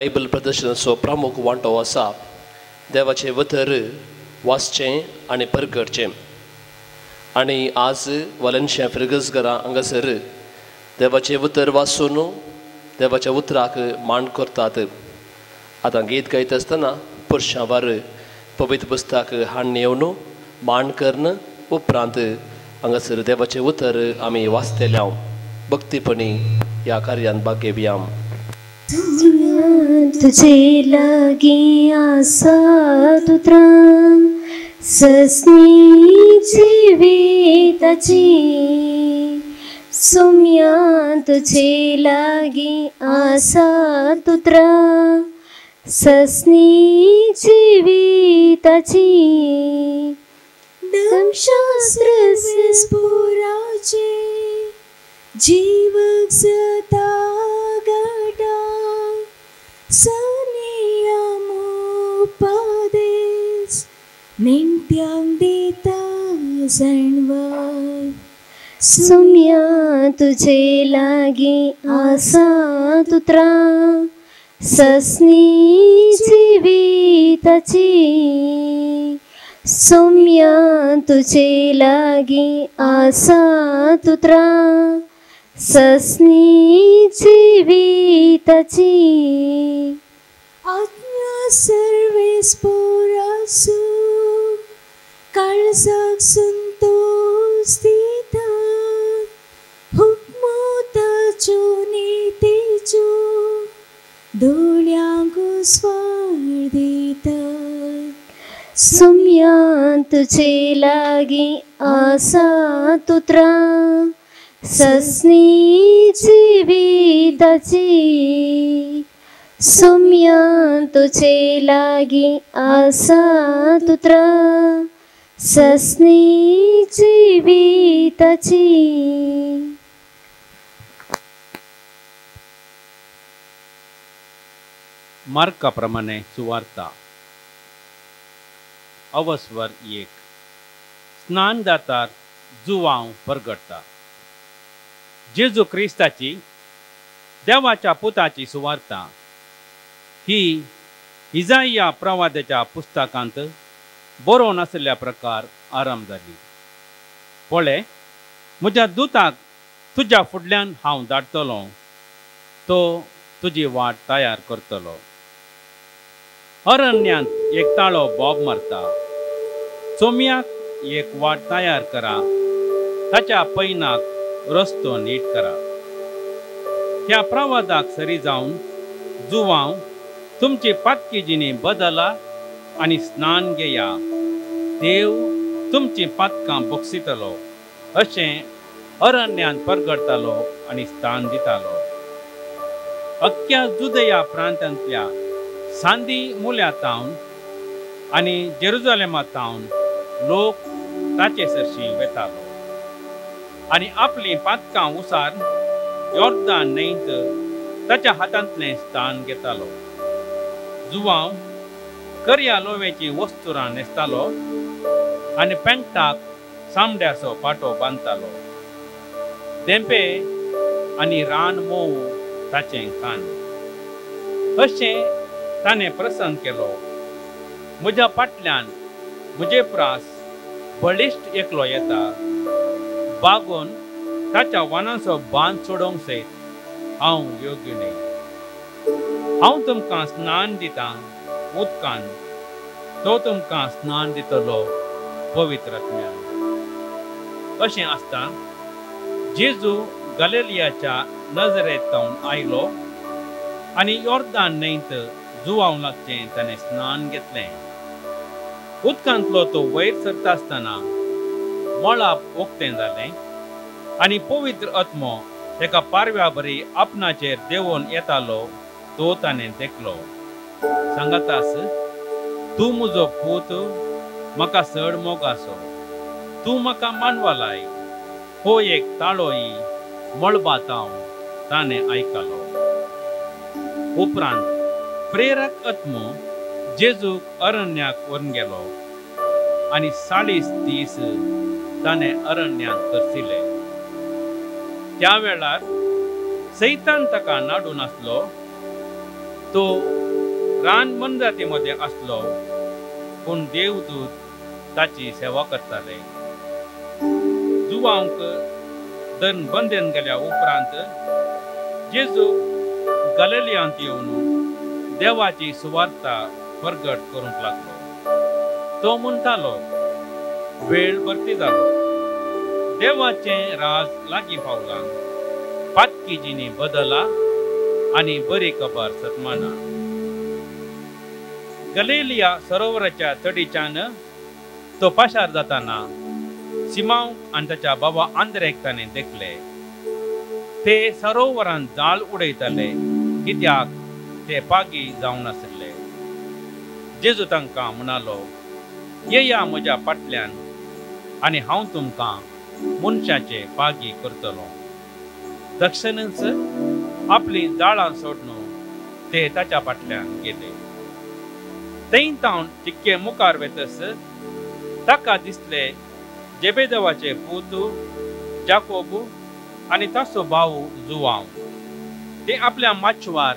Bible प्रदर्शनाचो प्रमुख वांटो आसा देवाचें उतर वाचचें आनी परगटचें. आनी आज वालेन्शिया फिर्गजगरा हांगासर देवाचें उतर वाचून देवाच्या उतराक मान करतात. आतां गीत गायता आसतना पुरशांवार पवित्र पुस्तक हाडून येवन मान करून उपरांत हांगासर देवाचें उतर आमी वाचतले. भक्तीपणी ह्या कार्यान भाग घेवया. तुझे लागी आसा उतरां सस्नी जिविताची, सुम्या तुझे लागी आसा उतरां सस्नी जिविताची. धर्मशास्त्र स्फुराचे जीवक सता घटा सनियमोपदेश नेण्ट्यांक दिता जाणवाय. सुम्या तुझे लागी आसा उतरां सस्नी जिविताची, सुम्या तुझे लागी आसा उतरां सस्नी जिविताची. आज्ञा सर्वेस्पोरासू काळजाक संतोष दिता, हुकमताच्यो नितीच्यो दोळ्यांक उजवाड दिता. सुम्या तुझे लागी आसा उतरां सस्नी जिविताची, सुम्या तुझे लागी आसा उतरां सस्नी जिविताची. मार्का प्रमाणे सुवार्ता अवस्वर 1. स्नानदातार जुवांव परगटता. जेजू क्रिस्ताची देवाच्या पुताची सुवार्ता ही इजाइया प्रवादाच्या पुस्तकांत बरोवन आशिल्ल्या प्रकार आरंभ जाली. पळय, म्हज्या दुताक तुज्या फुडल्यान हांव धाडटलो, तो तुजी वाट तयार करतलो. अरण्यांत एक ताळो बोब मारता, चोमयाक एक वाट तयार करा, ताच्या पैनाक रस्तो नीट करा. ह्या प्रवादाक सरी जावन जुवांव तुमची पातकी जिणी बदला आनी स्नान घेया, देव तुमची पातकां बक्षितलो अशें अरण्यांत परगडतालो आनी स्थान दितालो. अख्ख्या जुदया प्रांतांतल्या सांदी मुल्या तावन आनी जेरुजालेमा तावन लोक ताचे सरशीं वेतालो आनी आपलीं पातकां उसार योर्दान न्हंयत ताच्या हातांतलें स्थान घेतालो. जुवांव करया लोव्याची वस्तुरां न्हेसतालो आनी पेंटाक चामड्याचो पाटो बांदतालो. धेंपे आनी रान मोव ताचें कान. अशें ताणें प्रसंग केलो, म्हज्या फाटल्यान म्हजे प्रास बळिश्ट एकलो येता, बागोवन ताच्या वानांचो बांद सोडोवंक सयत हांव योग्य न्हय. हांव तुमकां स्नान दितां उदकान, तो तुमकां स्नान दितलो पवित्र आत्म्यान. अशें आसता जेजू गलेलियाच्या नजरेंत तावन आयलो आनी योर्दान न्हंयत जुवांव लागचें ताणें स्नान घेतलें. उदकांतलो तो वयर सरता आसतना मळाप उक्तें जालें आनी पवित्र आत्मो एका पारव्या बरी आपणाचेर देंवोन येतालो तो ताणें देखलो. सांगातास, तूं म्हजो पूत, म्हाका चड मोग आसो, तूं म्हाका मानवालाय, हो एक ताळोय मळबांत हांव ताणें आयकलो. उपरांत प्रेरक आत्मो जेजूक अरण्याक व्हरून गेलो आनी 40 दीस ताणें अरण्यांत तरसिले. त्या वेळार सैतान ताका नाडून आसलो. तो रान मनजाती मदें आसलो, पूण देवदूत ताची सेवा करताले। जुवांक दन बंदेन गेल्या उपरांत जेजू गलिलियांत येवन देवाची सुवार्ता प्रगट करूंक लागलो। तो म्हणटालो, वेळ भरती जालो, देवाचें राज लागीं पावलां, पातकी जिणी बदला आनी बरी खबर सतमाना। गलिलिया सरोवराच्या तडीच्यान तो पाशार जाताना सिमांव आनी ताच्या बाबा आंद्रेक ताणें देखले। ते सरोवरान जाळ उडयताले, कित्याक ते पागी जावन आशिल्ले। जेजू तांकां म्हणालो, येया म्हज्या फाटल्यान आनी हांव तुमकां मनशाचे पागी करतलो। दक्षिणच आपली जाळां सोडून ते ताच्या फाटल्यान गेले। थंय तावन चिक्के मुखार वेतस ताका दिसले जेबेदेवाचे पूत जाकोब आनी ताचो भाव जुवांव, ते आपल्या माचवार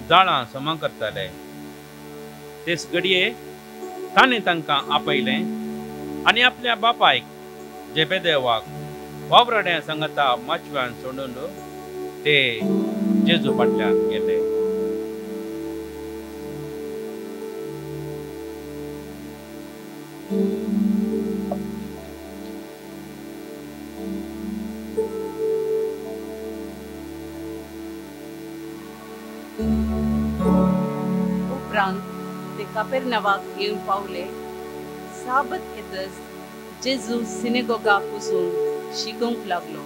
जाळां समा करताले। तेच घडये ताणें तांकां आपयलें आनी आपल्या बापायक जेबेदेवाक वावराड्या सांगाता माचव्यान सोडून ते जेजू फाटल्यान गेले। उपरांत ते कापेरनावाक येवन पावले। साबत येतच जेजू सिनेगोगाक वचून शिकोवंक लागलो।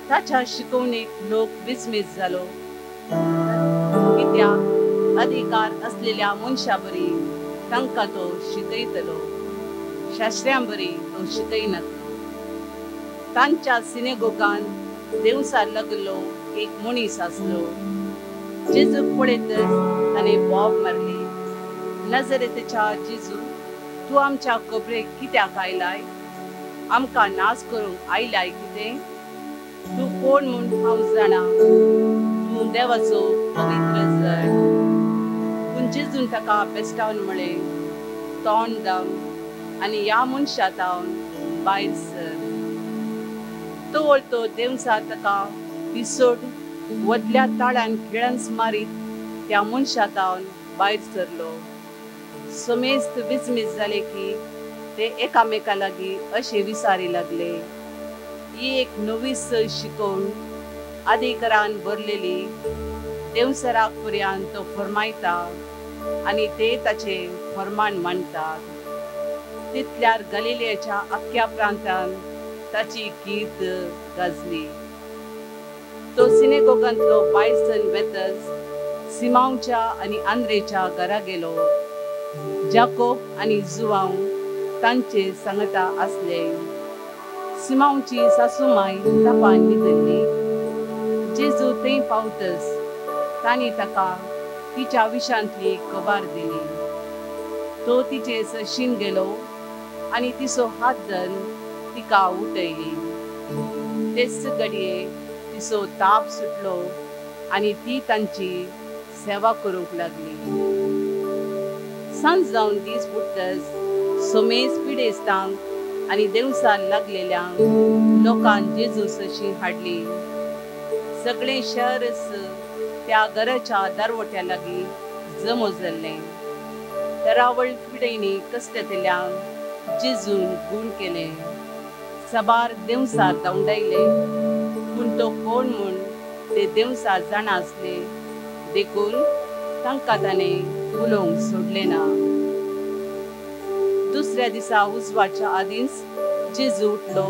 ताच्या शिकवणेक लोक विस्मीत जालो, कित्याक अधिकार असलेल्या मनशा बरी तांकां तो शिकयतलो, शास्त्र्यां बरी तो शिकयनासलो। तांच्या सिनेगोगान देवसार लागलो एक मनीस आसलो। जेजूक पळयतच ताणें बोब मारली, नजरेच्या जेजू, तूं आमच्या कबरेक कित्याक आयलाय? आमकां नाश करूंक आयलाय कितें? तूं कोण म्हूण हांव जाणा, तूं देवाचो पवित्र जण। पूण जेजून ताका बेस्टावन म्हळें, तोंड दम आनी ह्या मनशा तावन भायर सर। तो वळतो देवसा ताका पिसोड व्हडल्या ताळ्यान खिळांस मारीत त्या मनशा तावन भायर सरलो। समेस्त विस्मीत जाले की ते एकामेका लागीं अशें विचारी लागले, ही एक नवी शिकवण अधिकारान भरलेली, देवसराक पर्यंत तो फरमायता आनी ते ताचे फरमान मानतात। तितल्यार गलिलियाच्या अख्ख्या प्रांतान ताची कीर्त गाजली। तो सिनेगोगांतलो बायसन वेतच सिमांवच्या आनी आंद्रेच्या घरा गेलो। जाकोब आनी जुवांव तांचे सांगता आसले। सिमांवची सासूमाय तापान न्हिदल्ली। जेजू थंय पावतच तांणी ताका तिच्या विशांतली खबर दिली। तो तिचे सशीन गेलो आनी तिचो हात धरून तिका उठयली। तेच घडये तिचो ताप सुटलो आनी ती तांची सेवा करूंक लागली। सांज जावन दीस बुडटच समेज पिडेस्तांक आनी देवसार लागलेल्यांक लोकांक जेजू सशी हाडली। सगळें शहरच त्या घराच्या दरवट्या लागीं जमो जाल्लें। तरावळ पिडेनी कश्टतल्यांक जेजून गूण केलें। सबार देवसार धांवडायले, पूण तो कोण म्हूण ते देवसार जाणा आसले, देखून तांकां ताणें उलोवंक सोडलें ना। दुसऱ्या दिसा उजवाच्या आदींच जेजू उठलो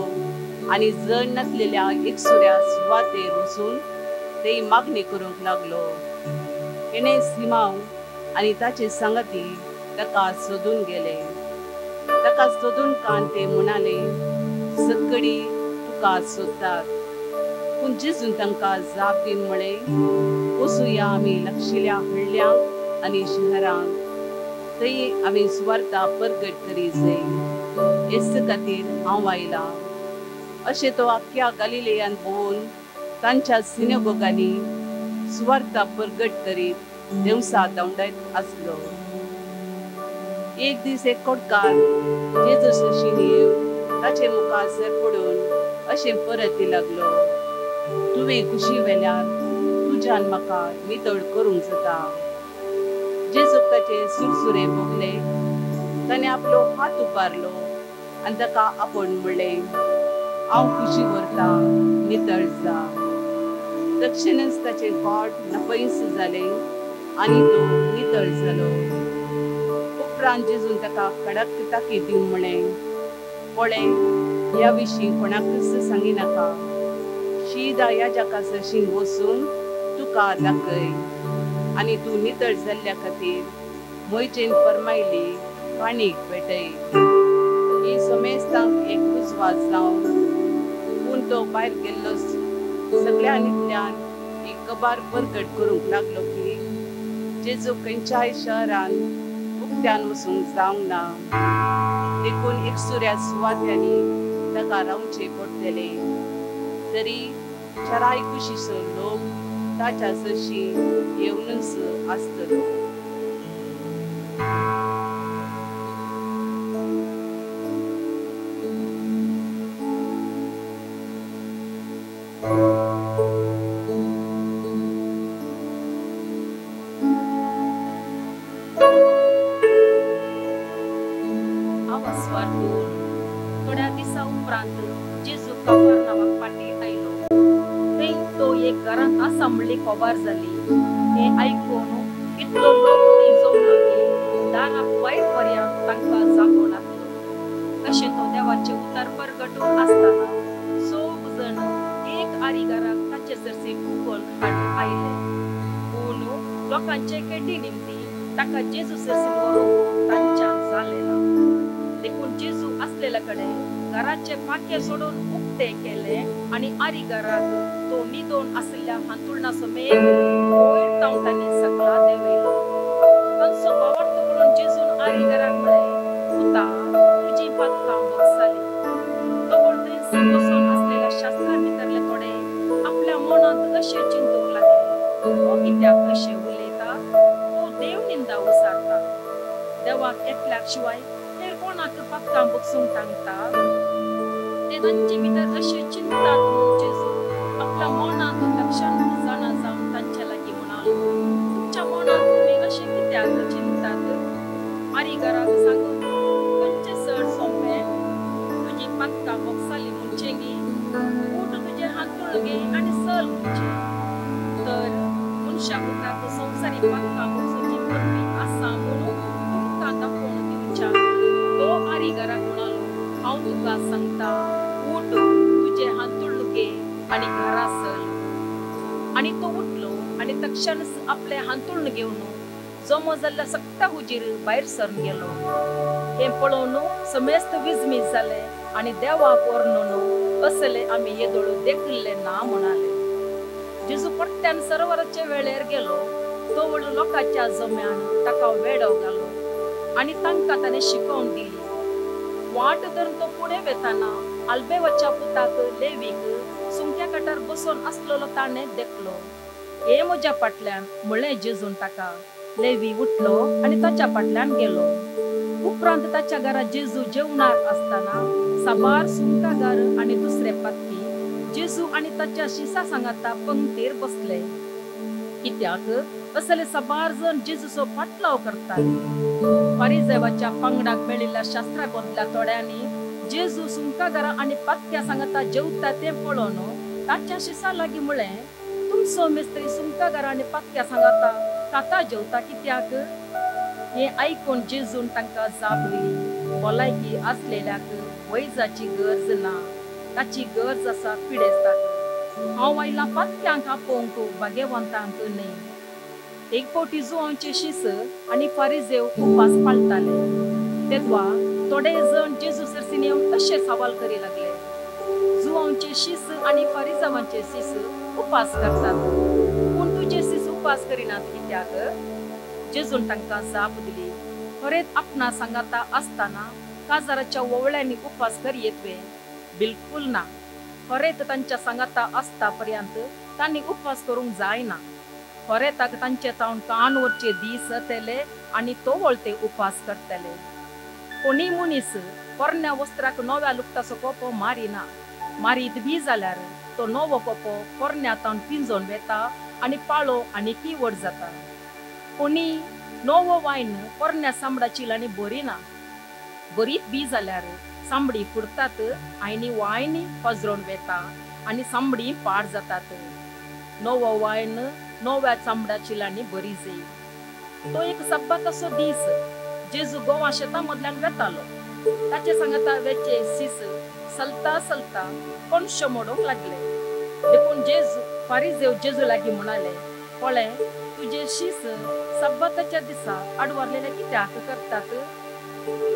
आनी जण नासलेल्या एकसुऱ्या सुवातेर वचून ते मागणी करूंक लागलो। हेणें सिमांव आनी ताचे सांगाती ताका सोदून गेले। ताका सोदून कान ते म्हणाले, सकडी तुका सोदतात। पूण जेजून तांकां जाप दिवन म्हळें, वचुया आमी लागशिल्ल्या हळ्ळ्यांक आनी शहरांक, थंय आमी सुवार्ता परगट करी जाय, हेच खातीर हांव आयलां। अशें तो आख्ख्या गलिलेयान भोंवून तांच्या सिनेगोगांनी सुवार्ता परगट करीत देवसा धांवडायत आसलो. एक दीस एक कोटकार जेजू सरशीं येवन ताचे मुखार सर पडून अशें परत लागलो, तुवें खुशी वेल्यार तुज्यान म्हाका नितळ करूंक जाता. जेजूक ताचे सुरसुरे भोगले. ताणें आपलो हात उबारलो आनी ताका आपोवन म्हणलें, हांव खुशी व्हरता, नितळ जा. तक्षणच ताचें कोट नपयस जालें आनी तो नितळ जालो. उपरांत जेजून ताका कडक ताकीद दिवन म्हणलें, पळय, ह्या विशीं कोणाकच सांगिनाका. शीदा याजका सरशीं वचून तुका दाखय आनी तूं नितळ जाल्ल्या खातीर मोयचेन फरमायली काणीक भेटय. ही समेस्तांक एक उजवास जावन पूण तो भायर गेल्लो सगळ्या नितल्यान एक कबार परगट करूंक लागलो की जेजू खंयच्याय शहरान उक्त्यान वचूंक जावंक ना, देखून एकसुऱ्या सुवात्यांनी ताका रावचें पडटलें. तरी चाराय कुशीचो लोक ताच्या सरशीं येवनच आसतलो. थोड्या दिसा उपरांत जेजू कफर्नावाक फाटीं आयलो. थंय तो एक घरांत आसा म्हणली खबर जाली. हें आयकून इतलो लोक थंय जमलो की दाराक वायट पर्यंत तांकां जागो नासलो. अशें तो देवाचें उतर परगटून आसतना सोग जण एक आरिगाराक ताचे सरशी उकल हाडून आयले. पूण लोकांचे केटी निमती ताका जेजू सरशी व्हरूंक तांच्यान जालें ना. देखून जेजू आसलेल्या कडेन घराचे पाखे सोडून उक्ते केले आनी आरिगाराक तो निदोन आशिल्ल्या हांतुळणा समेत वयर तांवटांनी सकला देंवयलो. तांचो भावार्थ पळोवन जेजून आरिगाराक म्हळें, पुता, तुजी पातकां भोगसाली. तवळ थंय बसून आसलेल्या शास्त्रा भितरले थोडे आपल्या मनांत अशें चिंतूंक लागले, हो कित्याक अशें उलयता? हो देव निंदा उसारता. देवाक एकल्याक शिवाय हेर कोणाक पातकां भोगसूंक सांगता? ते तांचे भितर अशें चिंततात म्हणून जेजू आपल्या मनांत लक्षांत जाणा जावन तांचे लागीं म्हणालो, तुमच्या मनांत तुमी अशें कित्याक चिंततात? आरिगाराक सांगून खंयचें चड सोंपें, तुजी पातकां भोगसाली म्हणचें गी, उठ तुजें हांतूण घे आनी चल म्हणचें? तर मनशा पुताक संवसारी पातकां भोगसूची पदवी आसा म्हणून तुमकां दाखोवन दिवच्याक तो आरिगाराक म्हणालो, हांव तुका सांगता, उठ, तुजें हांतूण घे आनी घरा चल. आनी तो उठलो आनी तक्षणच आपलें हांतूण घेवन जमो जाल्ल्या सगळ्या हुजीर भायर सरून गेलो. हें पळोवन समेस्त विजमीत जाले आनी देवाक वर्णून असले आमी येदोळ देखिल्ले ना म्हणाले. जेजू परत्यान सरोवराच्या वेळेर गेलो. तवळ लोकांच्या जम्यान ताका वेडो घालो आनी तांकां ताणें शिकोवन दिली. वाट धरून तो फुडें वेताना आल्बेवाच्या पुताक लेवीक सुंक्या काठार बसून आसलेलो ताणें देखलो. हे म्हज्या फाटल्यान म्हणलें जेजून ताका. लेवी उठलो आनी ताच्या फाटल्यान गेलो. उपरांत ताच्या घरा जेजू जेवणार आसतना साबार सुंकागार आनी दुसरे पातकी जेजू आनी ताच्या शिसा सांगाता पंक्तीर बसले. कित्याक असले साबार जण जेजूचो फाटलाव करताले. फारिजेवाच्या पंगडाक मेळिल्ल्या शास्त्रा गोंदल्या थोड्यांनी जेजू सुंकागारा आनी पातक्या सांगाता जेवता तें पळोवन ताच्या शिसा लागीं म्हळें, तुमचो मिस्त्री सुंकागारा आनी पातक्या सांगाता खाता जेवता कित्याक? हें आयकून जेजून तांकां जाप दिली, भलायकी आसलेल्याक वैजाची गरज ना, ताची गरज आसा पिडेस्ताक. हांव आयलां पातक्यांक आपोवंक, भाग्यवंतांक न्हय. एक फावटी जुवांचे शीस आनी फारिजेव उपास पाळटाले. तेदवा थोडे जण जेजू सरशीं येवन अशे सवाल करी लागले, जुवांचे शीस आनी फारिजावांचे शीस उपास करतात, पूण तुजे शीस उपास करिनात कित्याक? जेजून तांकां जाप दिली, खरेंच आपणा सांगाता आसतना काजाराच्या ओवळ्यांनी उपास करी वे? बिलकुल ना. खरेंच तांच्या सांगाता आसता पर्यंत तांणी उपास करूंक जायना. होरेताक तांचे तावन कान वरचे दीस जातले आनी तोवळ ते उपास करतले. कोणी मनीस पोरण्या वस्त्राक नव्या लुगटाचो कोपो मारिना, मारीत बी जाल्यार तो नवो कोपो पोरण्या तावन पिंजोवन वेता आनी पाळो आनीकय व्हड जाता. कोणी नवो वायन पोरण्या सांबडा चिलांनी भरिना, भरीत बी जाल्यार सांबडी फुरतात आनी वायन पजरोवन वेता आनी सांबडी पाड जातात. नवो वायन नव्या चामडा चिलांनी बरी जाय. तो एक सब्बाताचो दीस. जेजू गोवा शेतां मदल्यान वेतालो. ताचे सांगाता वेचे सीस सलता सलता कोणशो मोडूंक लागले. देखून जेजू फारिजेव जेजू लागीं म्हणाले, पळय तुजे शीस सब्बाताच्या दिसा आडवारलेले कित्याक करतात?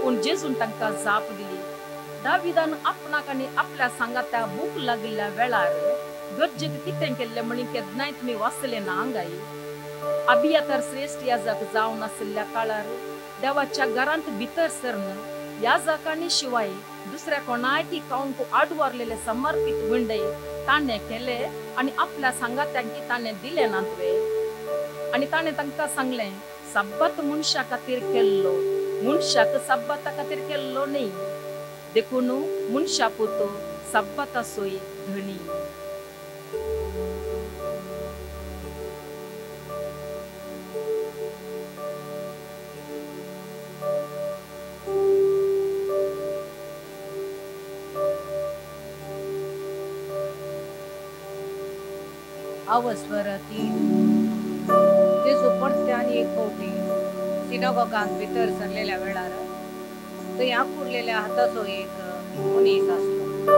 पूण जेजून तांकां जाप दिली, दाविदान आपणाक आनी आपल्या सांगाता भूक लागिल्ल्या वेळार गरजेक कितें केल्लें म्हणी केन्नाय तुमी वाचलें ना हांगाय? अबियातार श्रेश्ठ याजक जावन आशिल्ल्या काळार देवाच्या घरांत भितर सरन याजकांनी शिवाय दुसऱ्या कोणायकी खावंक आडवारलेले समर्पीत विंडे ताणें केले आनी आपल्या सांगात्यांकी ताणें दिले ना तुवें? आनी ताणें तांकां सांगलें, सब्बात मनशा खातीर केल्लो, मनशाक सब्बाता खातीर केल्लो न्ही. देखून मनशा पूत सब्बाताचोय धनी. अवस्वर 3. जेजू परत्यान एक फावटी सिनागोगांत भितर सरलेल्या वेळार थंय आकुडलेल्या हाताचो एक मनीस आसलो.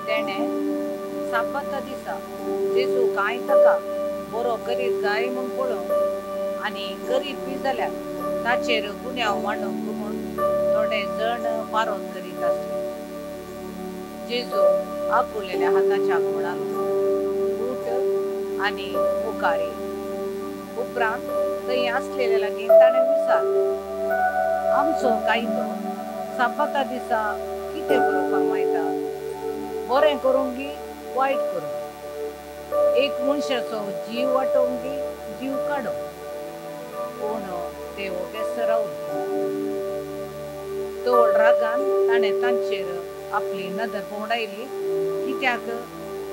तेणें साबाता दिसा जेजू कांय ताका बरो करीत काय म्हूण पळोवंक आनी करीत बी जाल्यार ताचेर गुन्यांव मांडूंक म्हूण थोडे जण पारोत करीत आसले. जेजू आकुडलेल्या हाताच्याक म्हणालो, उठ आनी मुखार ये. उपरांत थंय आसलेल्या लागीं ताणें विचारलें, आमचो कायदो साबाता दिसा कितें बरो फर्मायता, बरें करूंक गी वायट करूंक, एक मनशाचो जीव वाटोवंक गी जीव काडूंक? पूण ते ओगेच रावले. तोड रागान ताणें तांचेर आपली नदर भोंवडायली, कित्याक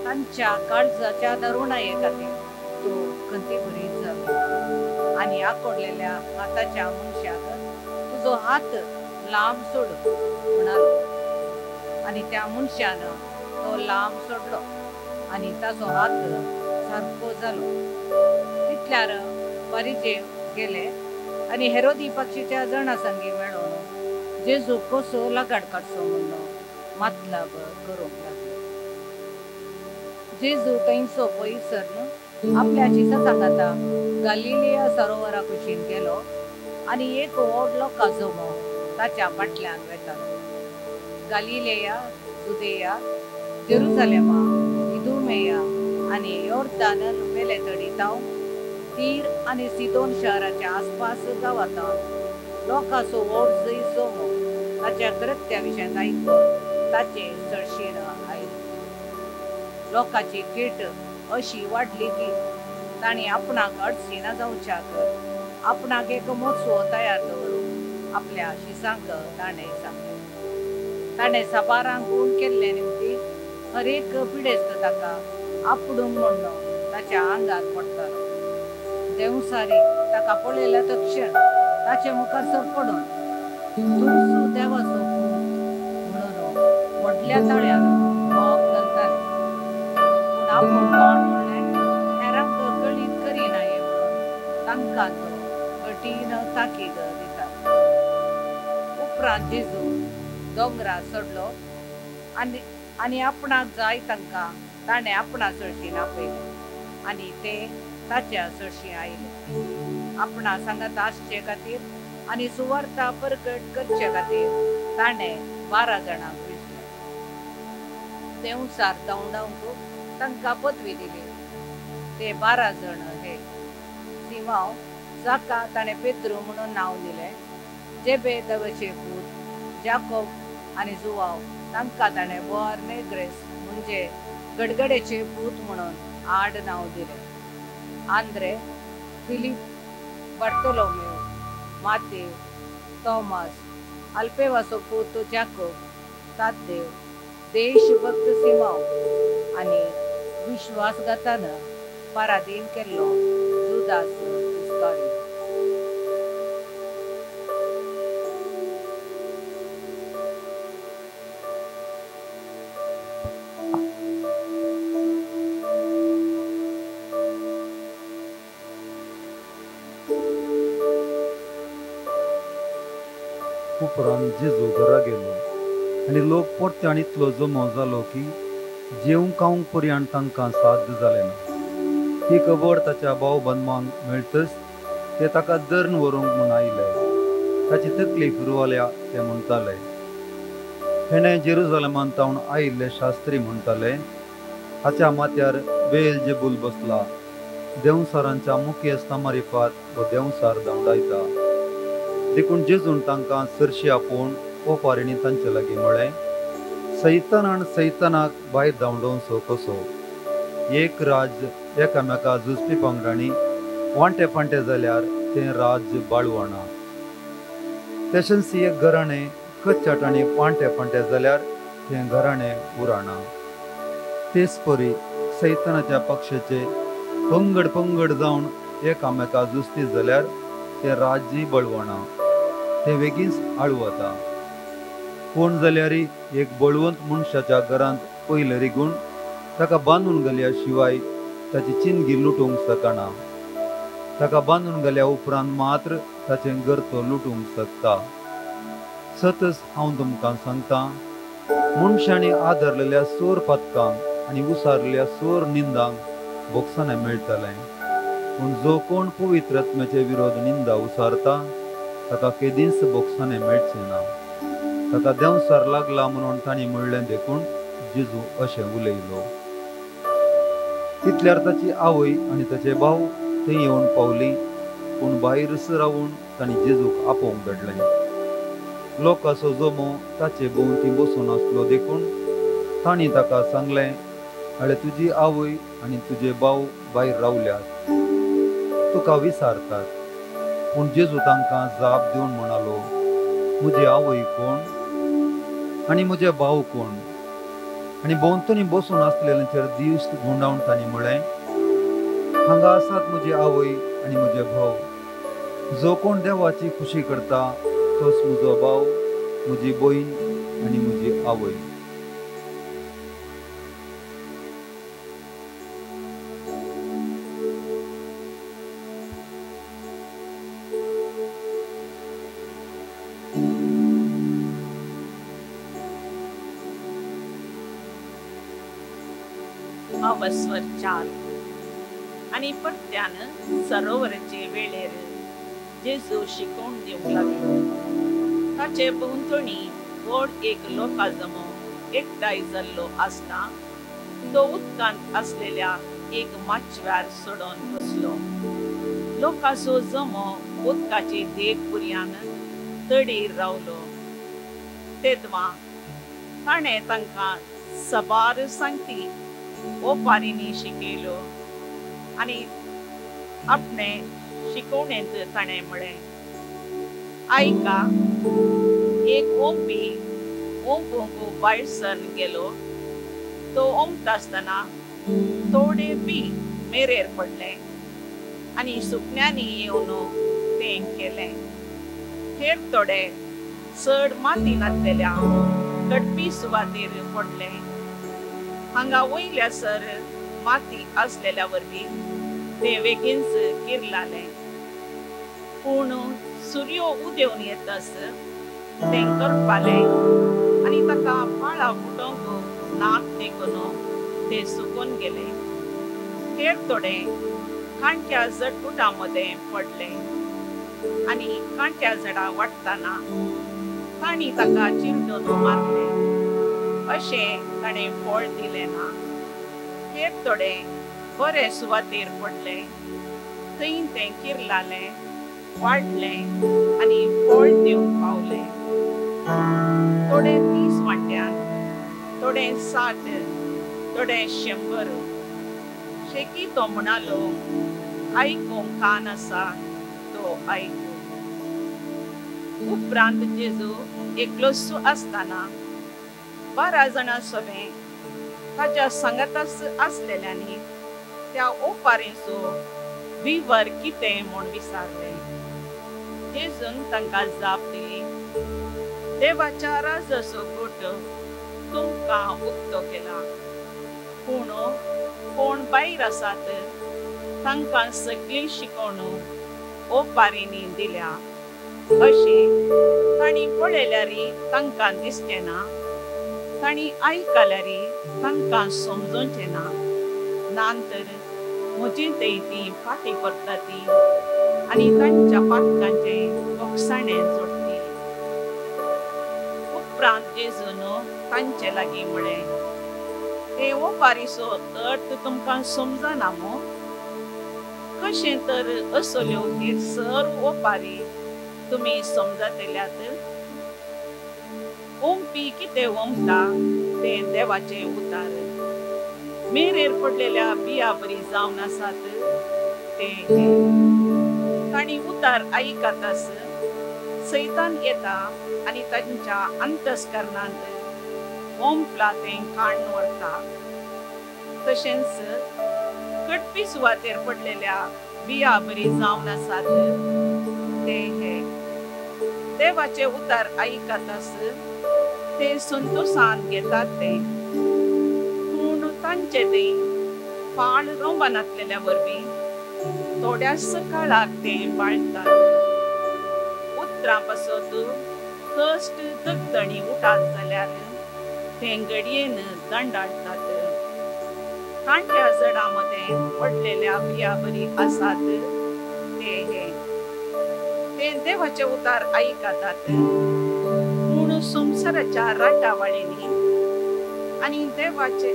तांच्या काळजाच्या दारुणाये खातीर तो खंतीभरीत जालो आनी आकोडलेल्या हाताच्या मनशाक तुजो हात लांब सोड म्हणालो. आनी त्या मनशान तो लांब सोडलो आनी ताचो हात सारको जालो. तितल्यार फारिजेव गेले आनी हेरोदी पक्षीच्या जणां संगी मेळोवन जेजू कसो लगाड काडचो म्हणून मतलब करूंक लागले. जेजू थंयचो पयस सरन आपल्या शिसां सांगाता गालिलिया सरोवरा कुशीन गेलो आनी एक व्हड लोकांचो जमो ताच्या फाटल्यान वेतालो. गालिलेया, जुदेया, जेरुसलेमा, इदुमेया आनी योर्दान मेले तडी जावन तीर आनी सिदोन शहराच्या आसपास गांवांत लोकांचो व्हड जंय जमो ताच्या कृत्या विशयांत आयकून ताचे चडशीण आयले. लोकांची खेट अशी वाडली की तांणी आपणाक अडचिना जावच्याक आपणाक एक मोचवो तयार दवरून आपल्या शिसांक ताणें सांगलें. ताणें साबारांक गूण केल्ले निमती हर एक पिडेस्त ताका आपडूंक म्हणून ताच्या आंगार पडटालो. देंवसारी ताका पळयल्या तक्षण ताचे मुखार सरपडून तूं देवाचो पूत म्हणून व्हडल्या ताळ्यान बोब घालताले. पूण आपूण कोण म्हणलें हेरांक कळीत करिना म्हणून तांकां तो कठीण ताकीद दिता. उपरांत जेजू दोंगरार चडलो आनी आनी आपणाक जाय तांकां ताणें आपणा चडशीं आपयलें आनी ते ताच्या चडशीं आयले. आपणा सांगात आसचे खातीर आनी सुवार्ता परगट करचे खातीर ताणें 12 जाणांक विसले. देंवसार धांवडावंक तांकां पदवी दिली. ते 12 जण हे सिमांव, जाका ताणें पेद्रू म्हणून नांव दिलें, जेबेदवचे पूत जाकोब आनी जुवाव, तांकां ताणें बोअनेर्गेस म्हणजे गडगडेचे पूत म्हणून आड नांव दिलें. आंद्रे, फिलीप, बार्तोलोमेव, मातेव, थॉमस, अल्पेवाचो पूत जाकोब, ताद्देव, देशभक्त सिमांव आनी विश्वासघातान पराधीन केल्लो जुदास इस्कारियोत. उपरांत जेजू घरा गेलो आनी लोक परत्यान इतलो जमो जालो की जेवंक खावंक पर्यंत तांकां साध्य जालें ना. ही खबर ताच्या भाव बंधवांक मेळटच ते ताका धरून व्हरूंक म्हूण आयले. ताची तकली फिरवल्या ते म्हणटाले. हेणें जेरुजलमान तावन आयिल्ले शास्त्री म्हणटाले, हाच्या माथ्यार बेल जेबूल बसला, देंवसारांच्या मुखेस्ता मारिफात हो देंवसार धांवडायता. देखून जेजून तांकां सरशी आपोवन ओपारिणी तांचे लागीं म्हळें, सैतानान सैतानाक भायर धांवडोवचो कसो? एक राज्य एकामेका झुजपी पंगडांनी वांटे फांटे जाल्यार तें राज्य बाळवना. तशेंच एक घराणें कच्चाटांनी वांटे फांटे जाल्यार तें घराणें उरना. तेच परी सैतानाच्या पक्षाचे पंगड पंगड जावन एकामेका झुजती जाल्यार तें राज्य बळवना, तें बेगीनच आळवता. कोण जाल्यार एक बळवंत मनशाच्या घरांत पयलें रिगून ताका बांदून घाल्या शिवाय ताची चिंदगी लुटूंक शकना. ताका बांदून घाल्या उपरांत मात्र ताचें घर तो लुटूंक शकता. सतच हांव तुमकां सांगता, मनशांनी आदरलेल्या सोर पातकांक आनी उसारलेल्या सोर निंदांक भोगसणें मेळटलें. पूण जो कोण पवित्र आत्म्याचे विरोध निंदा उसारता ताका केदींच भोगसणें मेळचें ना. ताका देंवसार लागला म्हणून तांणी म्हणलें देखून जेजू अशें उलयलो. तितल्यार ताची आवय आनी ताचे भाव थंय येवन पावली, पूण भायरच रावून तांणी जेजूक आपोवंक धाडलें. लोकांचो जमो ताचे भोंवती बसून आसलो देखून तांणी ताका सांगलें, अळे तुजी आवय आनी तुजे भाव भायर रावल्यात, तुका विचारतात. पूण जेजू तांकां जाप दिवन म्हणालो, म्हजी आवय कोण आनी म्हजे भाव कोण? आनी भोंवतणी बसून आसलेल्यांचेर दीस घुंवडावन तांणी म्हळें, हांगा आसात म्हजी आवय आनी म्हजे भाव. जो कोण देवाची खुशी करता तोच म्हजो भाव, म्हजी भयण आनी म्हजी आवय. अवस्वर 4. आनी परत्यान सरोवराचे वेळेर जेजू शिकोवन दिवंक लागलो. ताचे भोंवतणी व्हड एक लोका जमो एकठांय जाल्लो आसता तो उदकांत आसलेल्या एक माचव्यार सोडून बसलो. लोकांचो जमो उदकाचे देग पुरयान तडीर रावलो. तेदवा ताणें तांकां सबार सांगती ओपारींनी शिकयलो आनी आपणे शिकोवणेंत ताणें म्हळें, आयका, एक ओंपी ओंपूंक भायर सरन गेलो. तो ओंपता आसतना थोडे बी मेरेर पडलें आनी सुकण्यांनी येवन तें केलें. हेर थोडे चड माती नासलेल्या कडपी सुवातेर पडलें. हांगा वयल्या सर माती आसलेल्या वरवीं तें बेगीनच किरलालें. पूण सुर्यो उदेवन येतच तें करपालें आनी ताका पाळां फुटोवंक नाक देखून तें सुकून गेलें. हेर थोडे कांट्या झटकुटां मदें पडलें आनी कांट्या झाडां वाडटना तांणी ताका चिरडून मारलें. अशें ताणें फळ दिलें ना. हेर थोडे बरे सुवातेर पडले, थंय तें किरलालें, वाडलें आनी फळ दिवंक पावलें. थोडे 30 वांट्यान, थोडे 60, थोडे 100. शेकी तो म्हणालो, आयकूंक कान आसा तो आयकूं. उपरांत जेजू एकलोच आसतना 12 जाणां सोबें ताच्या सांगाताच आसलेल्यांनी त्या ओपारींचो विवर कितें म्हूण विचारलें. जेजून तांकां जाप दिली, देवाच्या राजाचो गोट तुमकां उक्तो केला, पूण कोण भायर आसात तांकां सगळी शिकवण ओपारींनी दिल्या. अशें तांणी पळयल्यार तांकां दिसचें ना, तांणी आयकल्यार तांकां समजूचें ना, नातर म्हजी थंय ती फाटीं परता ती आनी तांच्या पातकांचें बोगसाणें जोडटी. उपरांत जेजून तांचे लागीं म्हळें, हे ओपारीचो अर्थ तुमकां समजना मू? कशें तर असल्यो हेर सर्व ओपारी तुमी समजतल्यात? ओंपी कितें ओंपता तें देवाचें उतार, मेरेर पडलेल्या बिया बरी जावन आसात ते हे. तांणी उतार आयकतास सैतान येता आनी तांच्या अंतस्करणांत ओंपला तें काण व्हरता. तशेंच कडपी सुवातेर पडलेल्या बिया बरी जावन आसात ते हे. देवाचे उतार आयकतास ते संतोशान घेतात ते, पूण तांचे ते फाळ रोंबानातलेल्या वरवीं थोड्याच काळाक ते बाळतात. उतरां पासत कश्ट दगदणी उठात जाल्यार ते घडयेन दंडाळटात. कांट्या जडां मदें पडलेल्या बिया बरी आसात ते हे. ते देवाचे उतार आयकतात, पूण संवसाराच्या राटावळींनी आनी देवाचे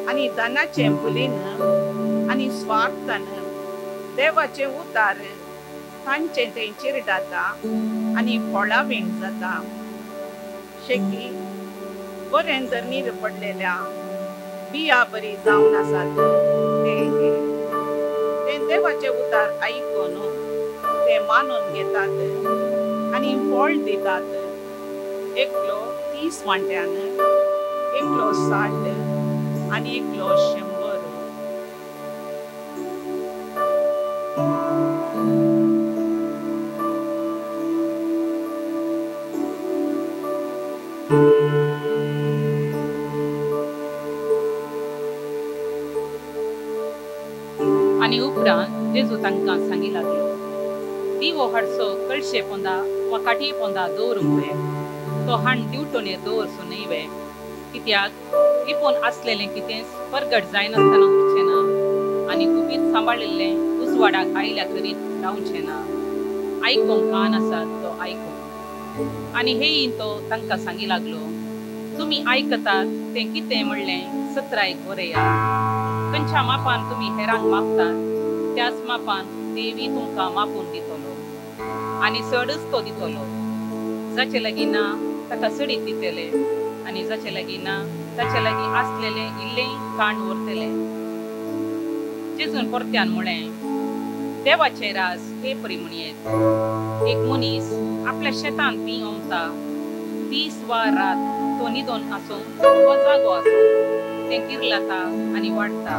आनी दानाचे भुलीन आनी स्वार्थान देवाचे उतार तांचे ते चिरडाता आनी फळावीण जाता. शेकी बरें धरणीर पडलेल्या बिया बरी जावन आसात ते हे. ते देवाचे उतार आयकून ते मानून घेतात आनी फळ दितात. एकलो 30 वांट्यान, एकलो 60 आनी एकलो 100. आनी उपरांत जेजू तांकां सांगी लागलो, दिवो हाडचो कळशे पोंदा वा काटये पोंदा दवरूंक वे, तो हाण दिवटोनेर दवरचो न्हय वे? कित्याक लिपोवन आसलेलें कितेंच परगट जायनासतना उरचें ना आनी गुपीत सांबाळिल्लें उजवाडाक आयल्या करीत रावचें ना. आयकूंक कान आसात तो आयकूंक. आनी हेयी तो तांकां सांगी लागलो, तुमी आयकतात तें कितें म्हणलें सत्रायक बरया. खंयच्या मापान तुमी हेरांक मापतात त्याच मापान देवी तुमकां मापून दितलो आनी चडच तो दितलो. जाचे लागीं ना ताका चडीत दितले आनी जाचे लागीं ना ताचे लागीं आसलेलें इल्लें काण व्हरतले. जेजून परत्यान म्हळें, देवाचें राज हे परी म्हणयेत. एक मनीस आपल्या शेतांत बी ओंपता, दीस वा रात तो न्हिदोन आसूं वा जागो आसूं तें किर्लता आनी वाडटा,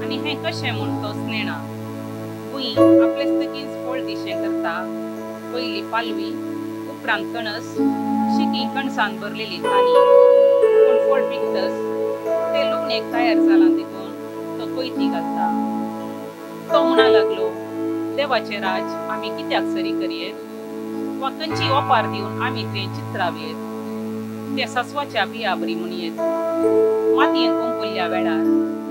आनी हें कशें म्हूण तोच नेणा. भूंय आपलेच तकीच फळ दिशें करता. पयली पालवी, उपरांत कणस, शिकी कणसान भरलेली तानी. पूण फळ पिकतस तें लुवणेक तयार जालां देखून तो कोयती घालता. तो म्हणा लागलो, देवाचें राज आमी कित्याक सरी करयेत वा खंयची ओपार दिवन आमी तें चित्रावयेत? तें सासवाच्या बिया बरी म्हणयेत. मातयेन ओंपुल्ल्या वेळार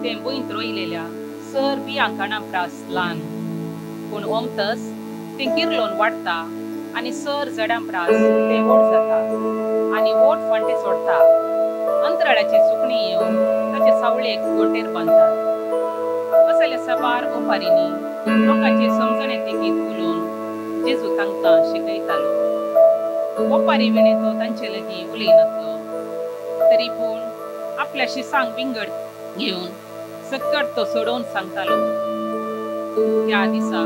तें भुंयत रोयलेल्या सर बियां काणा प्रास ल्हान, पूण ओंपतस तें किर्लोन वाडटा आनी सर जडां प्रास तें व्हड जाता आनी व्हड फांटे सोडटा. अंतराळाची सुकणीं येवन ताचे सावळेक गोटेर बांदतात. असल्या साबार ओपारींनी लोकांचे समजणे तेगीत उलोवन जेजू तांकां शिकयतालो. ओपारी विणे तो तांचे लागीं उलयनासलो, तरी पूण आपल्या शिसांक विंगड घेवन सक्कट तो सोडोवन सांगतालो. त्या दिसा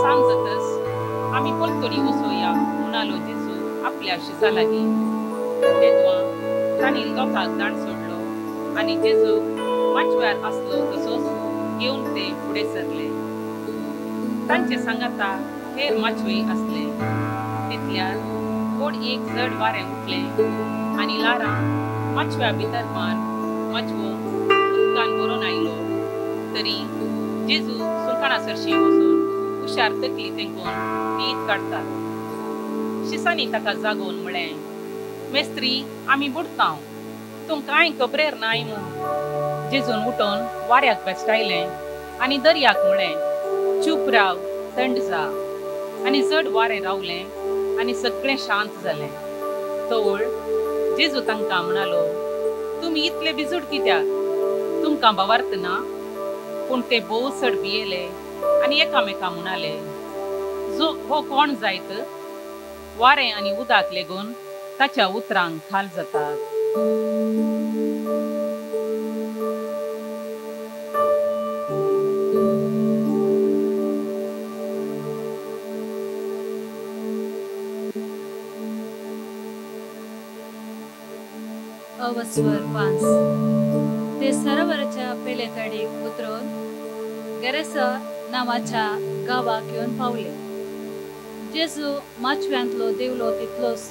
सांजतच आमी पलतडी वचोया म्हणालो जेजू आपल्या शिसा लागीं. तेदवा तांणी लोकांक दाण सोडलो आनी जेजू माचव्यार आसलो तसोच घेवन ते फुडें सरले. तांचे सांगाता हेर माचवे आसले. तितल्यार व्हड एक जड वारें उठलें आनी लारां माचव्या भितर मान माचवो उदकान भरून आयलो. तरी जेजू सुलकाणा सरशी वचून हुशार तकली तेंकून न्हीद काडटालो. शिसांनी ताका जागोवन म्हळें, मेस्त्री, आमी बुडतांव, तूं कांय खबरेर नाय मूं. जेजून उठोन वाऱ्याक बेस्टायलें आनी दर्याक म्हळें, चूप राव, थंड जा. आनी जड वारें रावलें आनी सगळें शांत जालें. तवळ जेजू तांकां म्हणालो, तुमी इतले बिजूड कित्याक? तुमकां भावार्थ ना? पूण ते भोव चड भियेले आनी एकामेका म्हणाले, जो हो कोण जायत? वारें आनी उदक लेगून ताच्या उतरांक खाल जातात. अवस्वर 5. ते सरोवराच्या पेलेतडीक उतरून गेरेसा नांवाच्या गांवाक येवन पावले. जेजू माचव्यांतलो देवलो तितलोच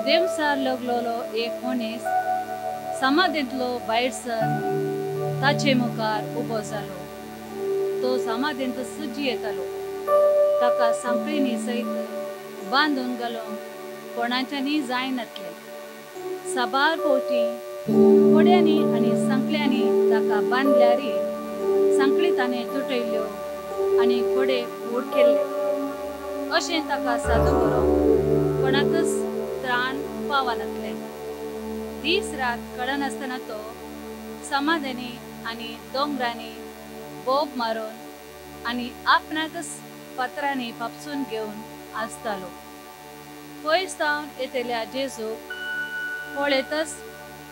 देमसार लगलोलो एक मनीस समाधींतलो भायर सर ताचे मुखार उबो जालो. तो समाधींत सुजी येतालो. ताका सांखळींनी सयत बांदून घालूंक कोणाच्यांनी जायनातलें. साबार फावटी कोड्यांनी आनी सांखळ्यांनी ताका बांदल्यारी सांखळी ताणें तुटयल्यो आनी कोडे फूड केल्ले. अशें ताका सादू करूंक कोणाकच त्राण पावनातलें. दीस रात कळनासतना तो समाधानी आनी दोंगरांनी बोब मारून आनी आपणाकच फातरांनी फापसून घेवन आसतालो. पयस सावन येतल्या जेजूक पळयतच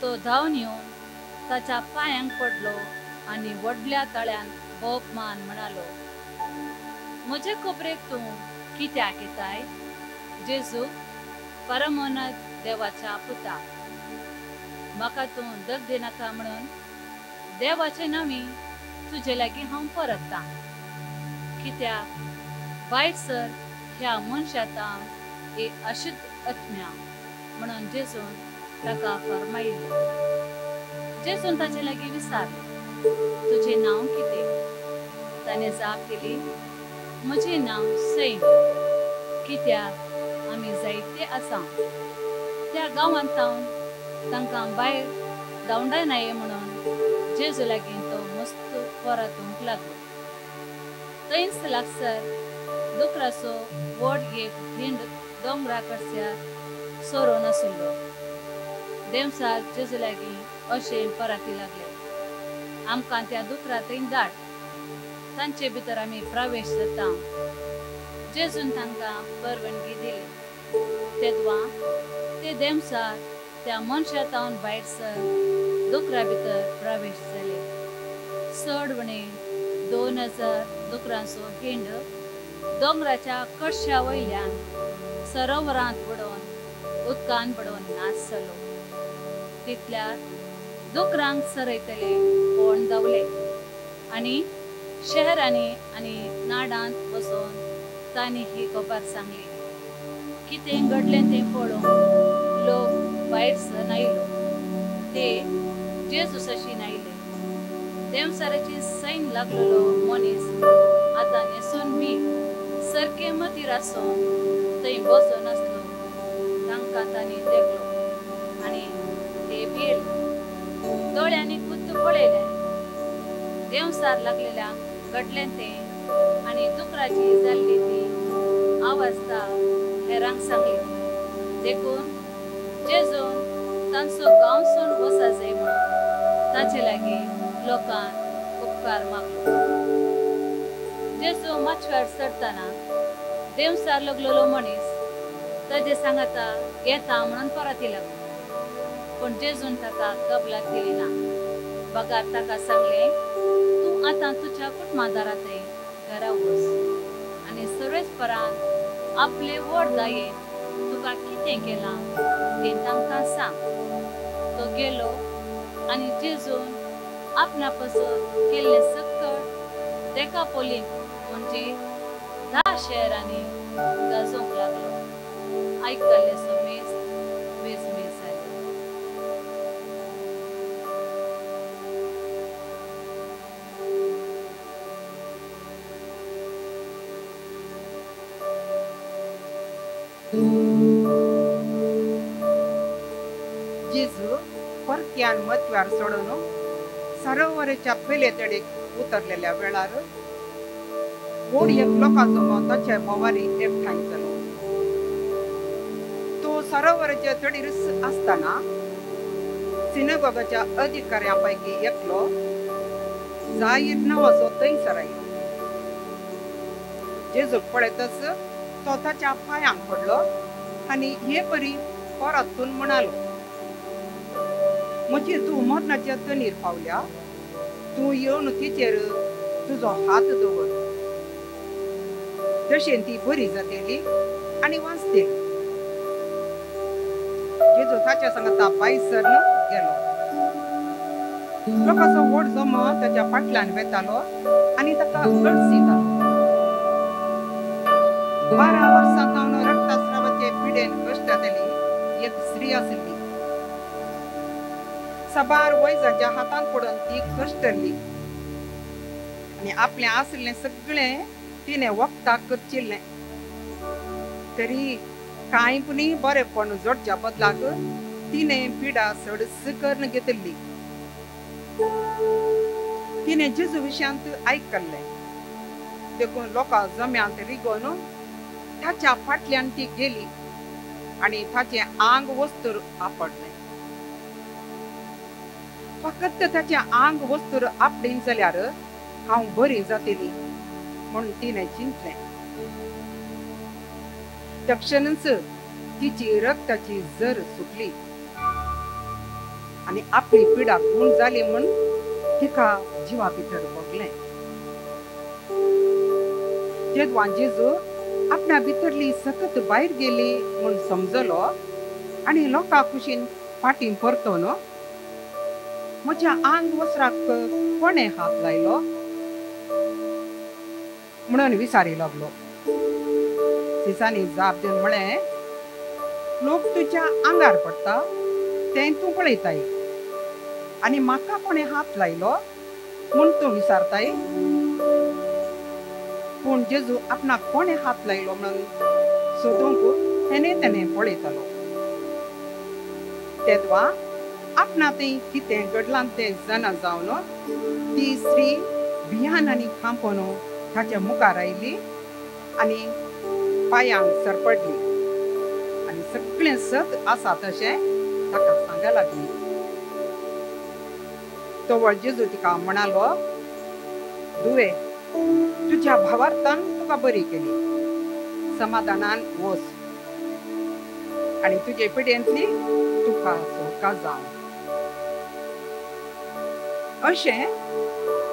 तो धांवन येवन ताच्या पांयांक पडलो आनी व्हडल्या ताळ्यान बोब मान म्हणालो, म्हजे खबरेक तूं कित्याक येताय जेजू, परमोनत देवाच्या पुता? म्हाका तूं दग दिनाका म्हणून देवाचे नांवी तुजे लागीं हांव परततां. कित्याक भायर सर ह्या मनशा तावन एक अशुद्ध आत्म्या म्हणून जेजून ताका फर्मायिल्लें. जेजून ताचे लागीं विचारलें, तुजें नांव कितें? ताणें जाप दिली, म्हजें नांव सैम, कित्याक आमी जायते आसा. त्या गांवांत तावन तांकां भायर धांवडायनाये म्हणून जेजू लागीं तो मस्त परतूंक लागलो. थंयच लागसर दुकराचो व्हड एक हिंड दोंगरा कडच्या सोरोन आशिल्लो. देमसार जेजू लागीं अशें पराती लागले, आमकां त्या दुकरा थंय धाड, तांचे भितर आमी प्रवेश जाता. जेजून तांकां परवानगी दिली. तेदवा ते देमसार त्या मनशा तावन भायर सर दुकरा भितर प्रवेश जाले. चड उणे 2000 दुकरांचो हिंड दोंगराच्या कडशा वयल्यान सरोवरांत बुडोवन उदकान बुडोवन नाश जालो. तितल्यार दुकरांक सरयतले कोण धांवले आनी शहरांनी आनी नाडांत बसोवन तांणी ही खबर सांगली. कितें घडलें तें पळोवंक लोक भायर सर आयलो. ते जेजूसाशीन आयले. देंवचाराची सैन लागलेलो मनीस आतां न्हेसून बी सारके मतीर आसून थंय बसून आसलो. तांकां तांणी देखलो आनी ते भियेले. दोळ्यांनी खुद्द पळयलें देंवचार लागलेल्या घडलें तें आनी दुकराची जाल्ली ती अवस्था हेरांक सांगली. देखून जेजून तांचो गांवसून वसा जाय म्हणून ताचे लागीं लोकांक उपकार मागलो. जेजू माचव्यार चडटना देंवचार लागलेलो मनीस ताजे सांगाता येता म्हणून परत लागलो. पूण जेजून ताका कबलात दिली ना. बगार ताका सांगलें, तूं आतां तुज्या कुटुंबादारांत घरा वच आनी सर्वेस्परान आपले व्हड दायेन तुका कितें केलां तें तांकां सांग. तो गेलो आनी जेजून आपणा पासत केल्लें सक्कड देकापोलीन म्हणजे 10 शहरांनी गाजोवंक लागलो. आयकल्ले समेस्त वेजमेज जाले. जेजू परत्यान मत्व्यार सोडून सरोवराच्या पयले तडेक उतरलेल्या वेळार व्हड एक लोकांचो ताचे भोंवारी एकठांय जालो. तो सरोवराच्या तडीर आसतना सिनेगॉगाच्या अधिकाऱ्यां पैकी एकलो जाहीर नांवाचो थंयसर आयलो. जेजूक पळयतच तो ताच्या पांयांक पडलो आनी हे परी परतून म्हणालो, म्हजी तूं मरणाच्या तणीर पावल्या, तूं येवन तिचेर तुजो हात दवर, तशें ती बरी जातली आनी वाचतली. जेजू ताच्या सांगता पायसर गेलो. लोकांचो व्हड जमो ताच्या फाटल्यान वेतालो आनी ताका गळसितालो. 12 वर्सां जावन रक्तस्रावाचे पिडेन कश्टांतली एक स्त्री आसली. साबार वैजाच्या हातांत पडून ती कश्टल्ली आनी आपलें आसलें सगळें तिणें वखदाक करचिल्लें. तरी कांय पुणी बरेपण जोडच्या बदलाक तिणें पिडा सडस करून घेतिल्ली. तिणें जेजू विशयांत आयकल्लें देखून लोकां जम्यांत रिगोवन ताच्या फाटल्यान ती गेली आनी ताचें आंग वस्तूर आपडलें. फकत ताचें आंग वस्तूर आपडीन जाल्यार हांव बरी जातली म्हूण तिणें चिंतलें. तक्षणच तिची रक्ताची जर सुकली आनी आपली पिडा गूण जाली म्हूण तिका जिवा भितर भोगलें. तेदवां जेजू आपणा भितरली सकत भायर गेली म्हूण समजलो आनी लोकां कुशीन फाटीं परतोन म्हज्या आंग वस्त्राक कोणें हात लायलो म्हणून विचारी लागलो. दिसांनी जाप दिवन म्हळें, लोक तुज्या आंगार पडटा तें तूं पळयताय आनी म्हाका कोणें हात लायलो म्हूण तूं विचारताय. पूण जेजू आपणाक कोणें हात लायलो म्हणून सोदूंक हेणे तेणें पळयतालो. तेदवा आपणा थंय कितें घडलां तें जाणा जावन ती स्त्री भियान आनी खांपोन ताच्या मुखार आयली आनी पांयांक सरपडली आनी सगळें सत आसा तशें ताका सांगा लागली. तवळ जेजू तिका म्हणालो, धुवे, तुज्या भावार्थान तुका बरी केली, समाधानान वच आनी तुजे पिडेंतली तुका सोका जावं. अशें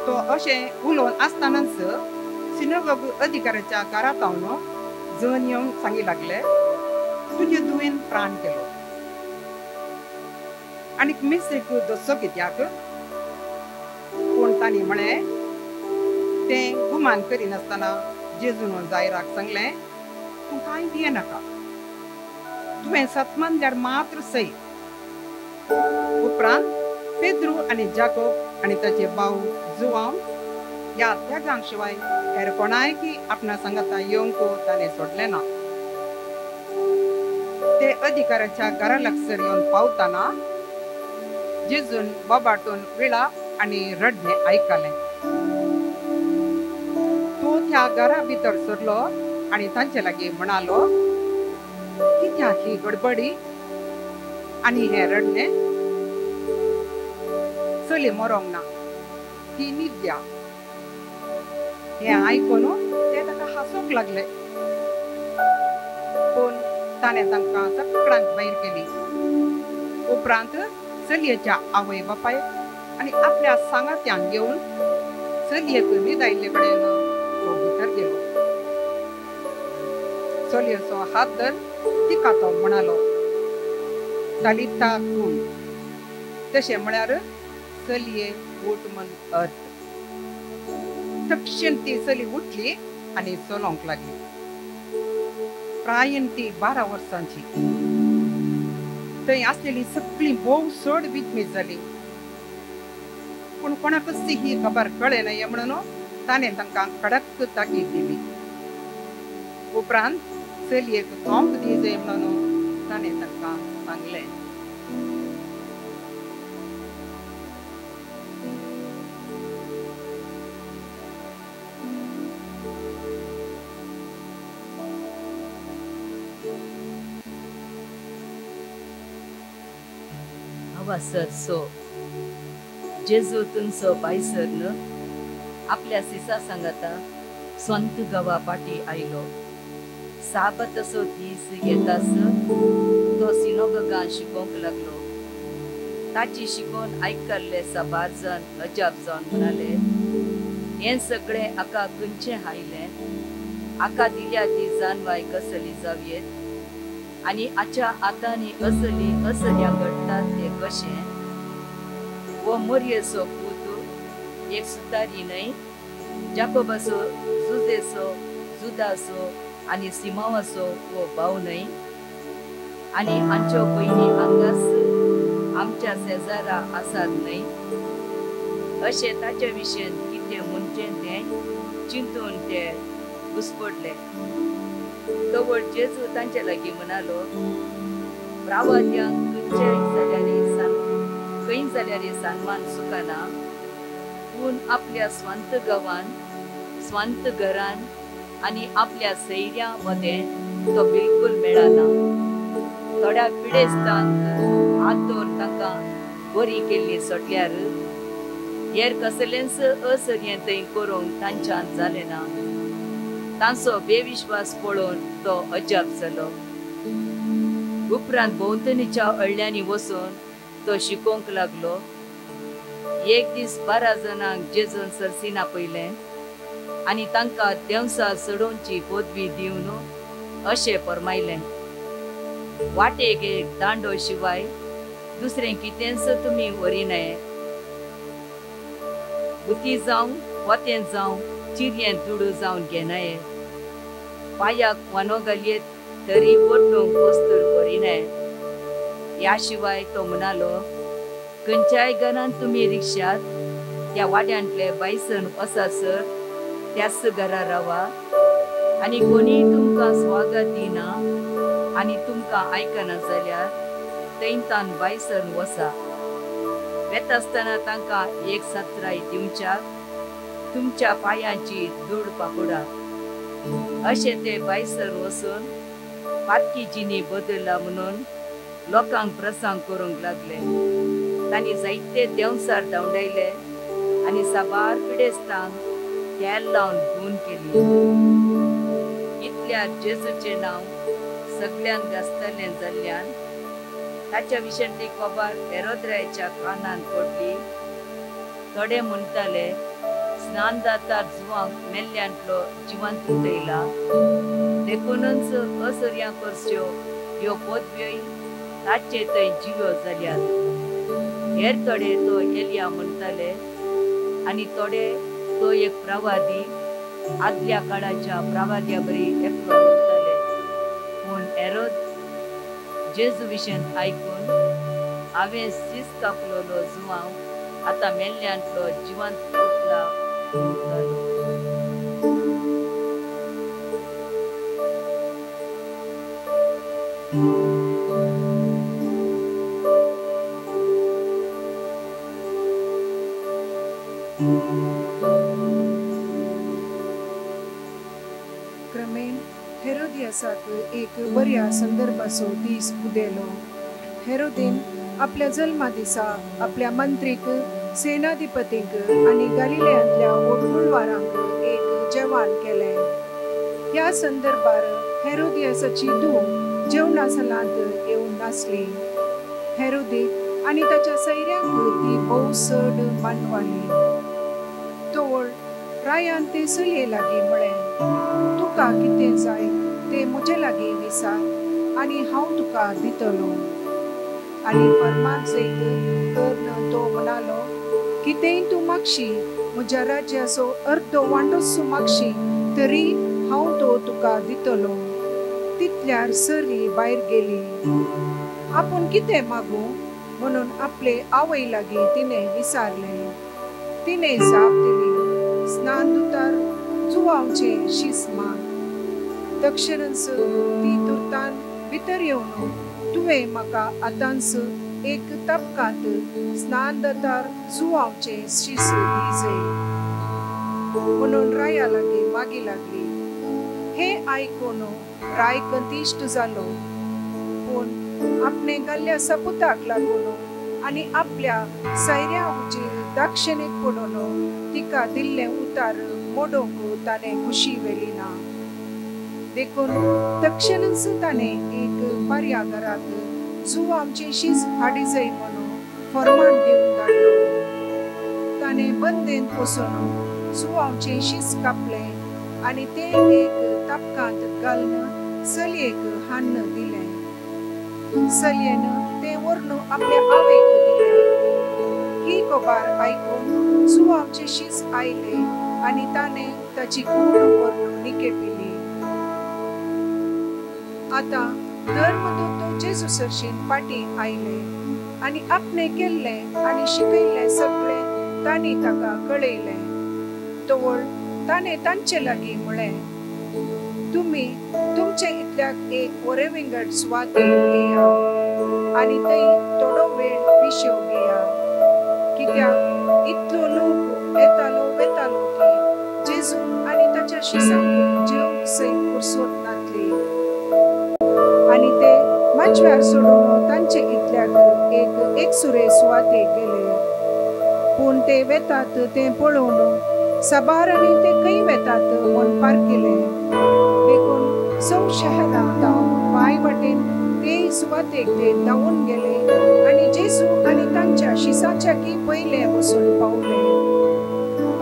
तो अशें उलोवन आसतनाच सिनेगॉग अधिकाऱ्याच्या घरांत जण येवन सांगी लागले, तुजे धुवेन प्राण केलो आनी मिस्त्रीक दसो कित्याक? पूण तांणी म्हळें, तें गुमान करिनासतना जेजून जायराक सांगलें, तूं कांय भियेनाका, तुवें सतमानल्यार मात्र सय. उपरांत पेद्रू आनी जाकोब आनी ताचे भाव जुवांव ह्या त्यागां शिवाय हेर कोणाय की आपणा सांगाता येवंक ताणें सोडलें ना. ते अधिकाऱ्याच्या घरा लागसर येवन पावतना जेजून बोबाटून विळाप आनी रडणें आयकलें. तो त्या घरा भितर सरलो आनी तांचे लागीं म्हणालो, कित्याक ही गडबडी आनी हें रडणें? चली मरोंक ना, ती न्हिदल्या. हें आयकून ते ताका हांसूंक लागले. पूण ताणें तांकां सगळ्यांक भायर केली. उपरांत चलयेच्या आवय बापायक आनी आपल्या सांगात्यांक घेवन चलयेक न्हिदायिल्ले कडेन तो चलयेचो हात धर तिका तो म्हणालो, तालिता कूम, तशें म्हळ्यार चलये उठ म्हण अर्थ. तक्षण ती चली उठली आनी चलोवंक लागली. प्रायेन ती 12 वर्सांची. थंय आसलेली सगळीं भोव चड विस्मीत जाली. पूण कोणाकच ही खबर कळ्ळें न्हय म्हणून ताणें तांकां कडक ताकीद दिली. उपरांत चलयेक खावंक दी जाय म्हणून ताणें तांकां सांगलें. सर सो जेजू तुमचो बायसर आपल्या सिसा सांगाता स्वंत गांवा पाटी आयलो. साबताचो दीस येतास तो सिनोगोगान शिकोवंक लागलो. ताची शिकोवन आयकल्ले साबार जण अजाप जावन म्हणाले, हें सगळें आका खंयचें आयलें? आका दिल्या ती जानवाय कसली जावयेत आनी आच्या आतांनी असली असल्या घडटात ते कशें? हो मोरयेचो पूत एक सुतारी न्हय, जाकोबाचो, जुजेचो, जुदाचो आनी सिमावाचो हो भाव न्हय? आनी आमच्यो भयणी हांगाच आमच्या शेजारा आसात न्हय? अशें ताच्या विशयन कितें म्हणचें तें चिंतून ते घुस्पडले. तवळ जेजू तांचे लागीं म्हणालो, प्रावाद्यांक खंयचेय जाल्यार खंय जाल्यार सन्मान चुकना, पूण आपल्या स्वांत गांवान, स्वांत घरान आनी आपल्या सैऱ्यां मदें तो बिलकूल मेळना. थोड्या पिडेस्तांक हात दवरून तांकां बरी केल्ली सोडल्यार हेर कसलेंच असर्यें थंय करूंक तांच्यान जालें ना. तांचो बेविश्वास पळोवन तो अजाप जालो. उपरांत भोंवतणीच्या अळ्यांनी वचून तो शिकोवंक लागलो. एक दीस 12 जाणांक जेजून सरसिना पयलें आनी तांकां देंवसा चडोवची पदवी दिवन अशें फर्मायलें, वाटेक एक दांडो शिवाय दुसरें कितेंच तुमी व्हरिनाये. बुती जावं, पोतें जावं, चिरयें दुडू जावन घेनाये. पांयाक वानो घालयेत तरी वडणूक वस्तूर व्हरिनाये. ह्या शिवाय तो म्हणालो, खंयच्याय घरांत तुमी रिक्षात त्या वाड्यांतले बायसन वचासर त्याच घरा रावा आनी कोणीय तुमकां स्वागत दिना आनी तुमकां आयकना जाल्यार थंयतान बायसन वसा. वेता आसतना तांकां एक सत्राय दिवच्याक तुमच्या पांयांची धूळ पाकुडा. अशें ते बायसर वचून पातकी जिणी बदल्ला म्हणून लोकांक प्रसंग करूंक लागले. तांणी जायते देंवसार धांवडायले आनी साबार पिडेस्तांक तेल लावन गूण केली. इतल्या जेजूचें नांव सगल्यांक गाजतलें जाल्ल्यान ताच्या विशीं ती खबर हेरोद्रायाच्या कानांत पडली. थोडे म्हणटाले, स्नानदातार जुवांक मेल्ल्यांतलो जिवंत उठयला, देखूनच असर्यां करच्यो ह्यो पदव्योय ताचे थंय जिव्यो जाल्यात. हेर थोडे तो एलिया म्हणटाले आनी थोडे तो एक प्रवादी आदल्या काळाच्या प्रवाद्या बरी एकलो म्हणटाले. पूण हेरोद जेजू विशीं आयकून हांवें सीस कापलेलो जुवांव आतां मेल्ल्यांतलो जिवंत उठला म्हणटालो. क्रमेण हेरोदियासाक एक बऱ्या संदर्भाचो दीस उदेलो. हेरोदीन आपल्या जल्मा दिसा आपल्या मंत्रीक, सेनाधिपतींक आनी गालिलेयांतल्या ओडकुळवारांक एक जेवण केलें. ह्या संदर्भार हेरोदियासाची धूव जेवणा सलांत येवन नासली. हेरोदीक आनी ताच्या सैऱ्यांक ती भोव चड मानवाली. तोवळ रायान ते चलये लागीं म्हळें, तुका कितें जाय ते म्हजे लागीं विसार आनी हांव तुका दितलो. आनी फर्मान सयत करून तो म्हणालो, कितेंय तूं मागशी, म्हज्या राज्याचो अर्दो वांटोसो मागशी तरी हांव तो तुका दितलो. तितल्यार सरी भायर गेली. आपूण कितें मागूं म्हणून आपले आवय लागीं तिणें विचारलें. तिणें जाप दिली, स्नानदुतार जुवांवचें शीस माग. तक्षणच ती तुर्तान भितर येवन, तुवें म्हाका आतांच एक तपकांत स्नानदतार जुवांवचें शीस दी जाय म्हणून राया लागीं मागी लागली. हें आयकून राय कंतिश्ट जालो, पूण आपणे घाल्ल्या सपुताक लागून आनी आपल्या सैऱ्या हुजीर दाक्षिणेक पडून तिका दिल्लें उतार मोडोवंक ताणें खुशी व्हेली ना. देखून तक्षणच ताणें एक पारया घराक जुवांवचें शीस हाडी जाय म्हणून फर्मान दिवन धाडलो. ताणें बंदेंत वचून जुवांवचें शीस कापलें आनी तें एक तापकांत घालून चलयेक हान्न दिलें. चलयेन तें व्हरून आपल्या आवयक दिलें. ही खबर आयकून जुवांवचें शीस आयलें आनी ताणें ताची कूड व्हरून निकेपिली. आतां धर्मदूत जेजू सरशीन फाटीं आयले आनी आपणें केल्लें आनी शिकयल्लें सगळें तांणी ताका कळयलें. तवळ ताणें तांचे लागीं म्हळें, तुमी तुमचे इतल्याक एक वरे विंगड सुवातेर येया आनी थंय थोडो वेळ विशेव घेया, कित्याक इतलो लोक येतालो वेतालो की जेजू आनी ताच्या शिसांक जेवंक सयत पुरसोत नातली. आनी ते माचव्यार सोडून तांचे इतल्याक एक एकसुरे सुवातेक गेले. पूण ते वेतात तें पळोवन साबारांनी ते खंय वेतात म्हूण पारखिले. देखून सौ शहरां धांवन पांय वाटेन ते सुवातेक ते धांवून गेले आनी जेजू आनी तांच्या शिसाच्या की पयले वचून पावले.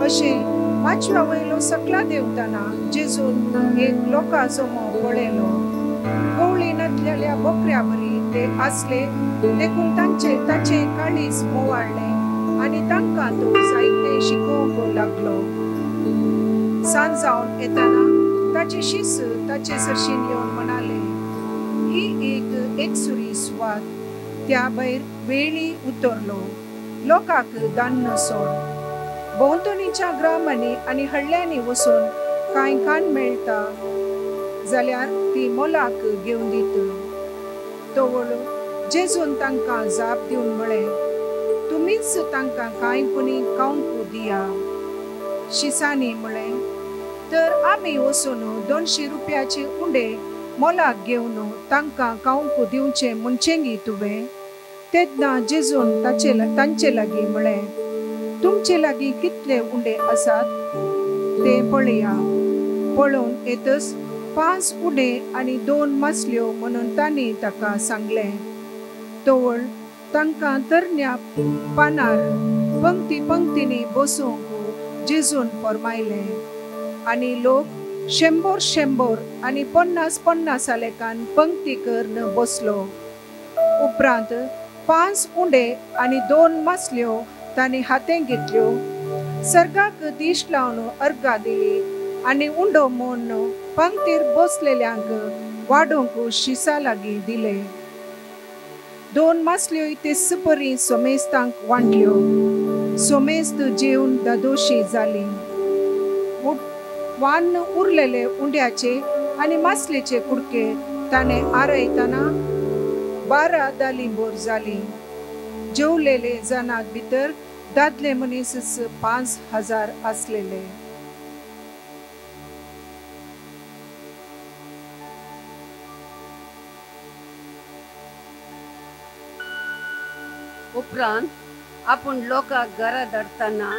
अशें माचव्या वयलो सकला देंवतना जेजून एक लोकां जमो पळयलो. गवळी नातलेल्या बोकऱ्या बरी ते आसले, देखून तांचे ताचें काळीज मोवाळ्ळें आनी तांकां तो जायतें शिकोवंक लागलो. सांज जावन येतना ताचे शिस ताचे सरशीन येवन म्हणाले, ही एक एकसुरी सुवात, त्या भायर वेळी उतरलो, लोकांक दान्न सोड. भोंवतणीच्या ग्रामांनी आनी हळ्ळ्यांनी वचून कांय खाण मेळटा जाल्यार ती मोलाक घेवन दित. तवळ जेजून तांकां जाप दिवन म्हळें, तुमीच तांकां कांय पुणी खावंक दिया. शिसांनी म्हळें, तर आमी वचून 200 रुपयाचे उंडे मोलाक घेवन तांकां खावंक दिवचें म्हणचें तुवें? तेन्ना जेजून तांचे लागीं म्हळें, तुमचे लागीं कितले उंडे आसात ते पळया. पळोवन येतच 5 उडे आनी 2 मासल्यो म्हणून तांणी ताका सांगलें. तवळ तांकां तरण्या पानार पंक्ती पंक्तींनी बसूंक जेजून फर्मायलें आनी लोक 100 100 आनी 50 50 लेखान पंक्ती करून बसलो. उपरांत 5 उंडे आनी 2 मासल्यो तांणी हातें घेतल्यो, सर्गाक दीश लावन अर्गां दिली आनी उंडो मोडून पंक्तीर बसलेल्यांक वाडोवंक शिसा लागीं दिले. 2 मासल्योय तेच परी सोमेस्तांक वांटल्यो. सोमेस्त जेवन दादोशी जाली. वान उरलेले उंड्याचे आनी मासलेचे कुडके ताणें आरयतना 12 दालिंबोर जाली. जेवलेले जाणांत भितर दादले मनीस 5000 आसलेले. उपरांत आपूण लोकांक घरा धाडटना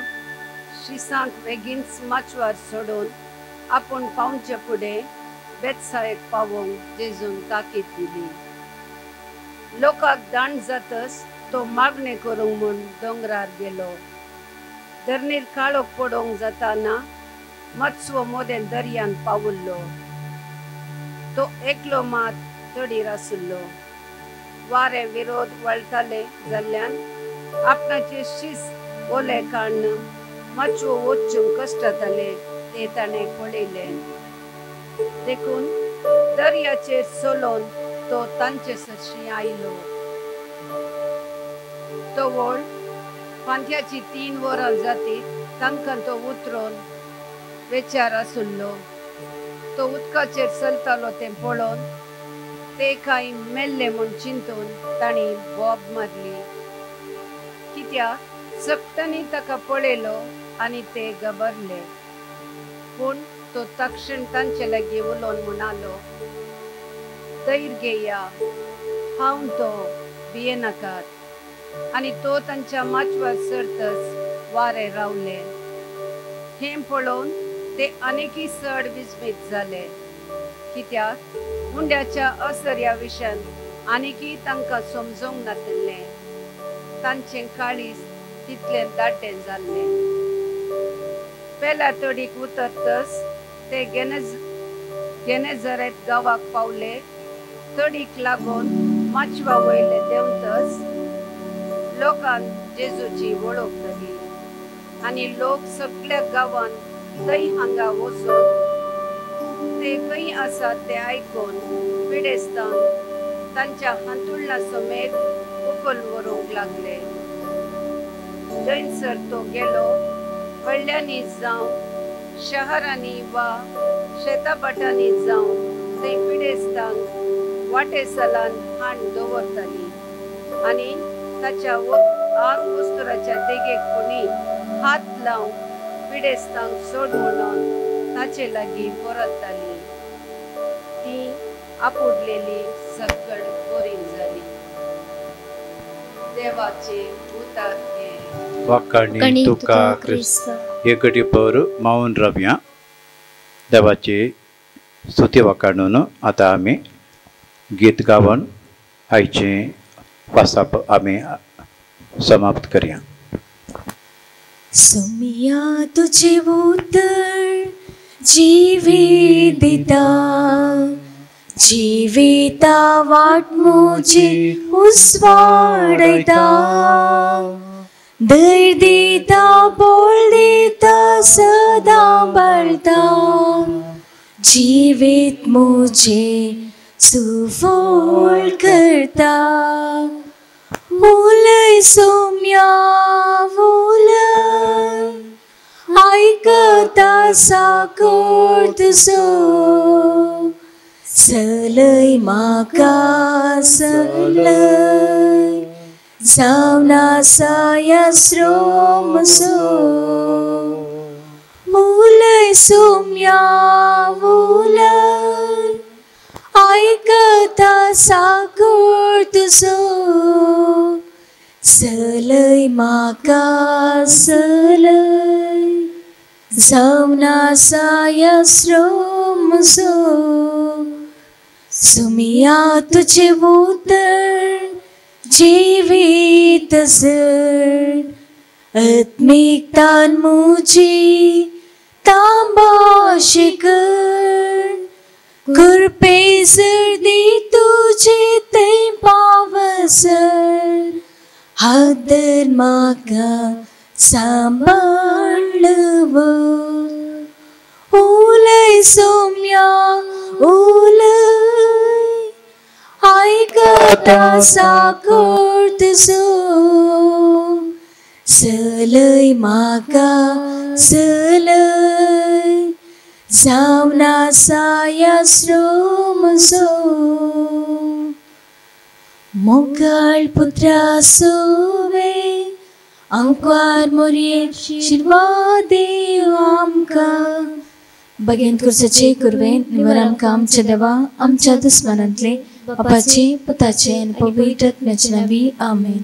शिसांक बेगीनच माचवार सोडून आपूण पावचे फुडें बेतसायेक पावोवंक जेजून ताकीद दिली. लोकांक दांड जातच तो मागणें करूंक म्हूण दोंगरार गेलो. धरणीर काळोख पडोवंक जाताना मातसो मोदें दर्यांत पावुल्लो. तो एकलो मात तडीर आशिल्लो. वारें विरोध वळटाले जाल्ल्यान आपणाचे शीस ओले काडून मातशो वचूंक कश्ट जाताले ते ताणें पळयलें. देखून दर्याचेर चलोवन तो तांचे सरशीं आयलो. तवळ फांत्याची 3 वरां जातीत तांकां तो उतरून वेचार आशिल्लो. तो उदकाचेर चलतालो तें पळोवन ते कांय मेल्ले म्हूण चिंतून तांणी बोब मारली, कित्याक सगळ्यांनी ताका पळयलो आनी ते घाबरले. पूण तो तक्षण तांचे लागीं उलोवन म्हणालो, धैर्य घेया, हांव तो, भियेनाकात. आनी तो तांच्या माचवार सरतच वारें रावलें. हें पळोवन ते आनीकय चड विस्मीत जाले, कित्याक उंड्याच्या असर्या विशयान आनीकय तांकां समजूंक नाशिल्लें. तांचें काळीज तितलें दाड्डें जाल्लें. पेल्या तडीक उतरतच ते गेनेझरेत गांवाक पावले. तडीक लागून माचवा वयले देंवतच लोकांक जेजूची वळख जाली आनी लोक सगळ्या गांवांत थंय हांगा वचून ते खंय आसात ते आयकून पिडेस्तांक तांच्या हांतुळणा समेत उखल व्हरूंक लागले. जंयसर तो गेलो व्हडल्यांनी जावं शहरांनी वा शेताभाटांनी जावं थंय पिडेस्तांक वाटेसलान हाण दवरताली आनी ताच्या आंग वस्तुराच्या देगेक कोणी हात लावन पिडेस्तांक सोड म्हणून ताचे लागीं परतताली. ती आपुडलेली सगळ बरी जाली. देवाचे उतर हें. वाकाणी तुका क्रिस्त. एकटी पर मावन रावया. देवाची स्तुती वाकाणून आतां आमी गीत गावन आयचें वाचप आमी समाप्त करया. सुमिया तुझे उतर जीवी दिता, जिविता वाट मुझे उस्वाडयता, धैर्य दिता बोल दिता सदां बळता, जिवीत मुझे सुफळ करता. उलय सोम्या उलय, आयकता साकोर तुजो, चलय म्हाका चलय जावन आसा ह्या श्रोमसो. उलय सोम्या उलय, आयकता साकोर तुजो, चलय म्हाका चलय जावन आसा ह्या श्रोमसो. सुमिया तुझे उतर जिवीत सर, आत्मिकतान मुझी तांबाशे कर, कृपे सर्दी तुझे ते पावसर, हात धर म्हाका सांबाळव. उलय सोम्या उलय, आयकता साकोर तुजो, चलय म्हाका चलय जावन आसा ह्या श्रोमसो. मोगाळ पुत्रा सोवे आंकवार मोरये शिरवा देव आमकां. बगेन कुर्साचे कुरवेन निवर आमकां आमच्या देवा आमच्या दुस्मानांतले बापाचे पुताचे आनी पवित्र आत्म्याचे नांवी आमेन.